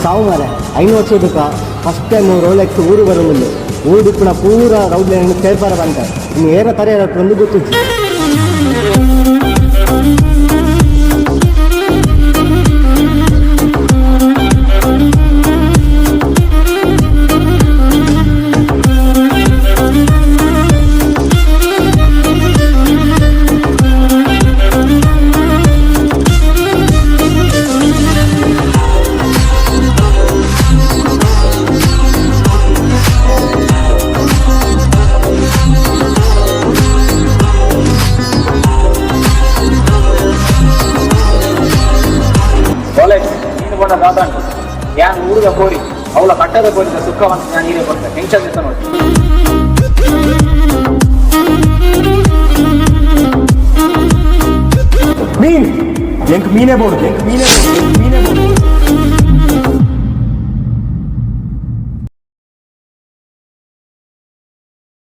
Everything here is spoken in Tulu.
ಸಾವು ಮಾರೆ. 5 ವರ್ಷದಕ್ಕ ಫಸ್ಟ್ ಟೈಮ್ ರೋಲೆಕ್ಸ್ ಊರು ಬರೋದಿಲ್ಲ. ಊರು ಪುಣ ಪೂರ ರೌಡ್ ಸೇರ್ಪಾರ ಬಂತ. ಇನ್ನು ಏರ ತರ ಒಂದು ಗೊತ್ತಿತ್ತು. ರೋಲೆಕ್ಸ್ ನೀನು ಕೊಂಡ ದಾದಾಂಡು ಯಾನ್ ಊರುದ ಕೋರಿ ಅವಳ ಕಟ್ಟದ ಕೋರಿದ ಸುಖವನ್ನು ನಾನು ಹೀರೆ ಕೊಡ್ತೇನೆ. ಟೆನ್ಷನ್ ಇತ್ತ ನೋಡಿ. ಮೀನ್, ಎಂಕ್ ಮೀನೇ ಬೋಡು, ಎಂಕ್ ಮೀನೇ ಬೋಡು, ಎಂಕ್ ಮೀನೇ ಬೋಡು.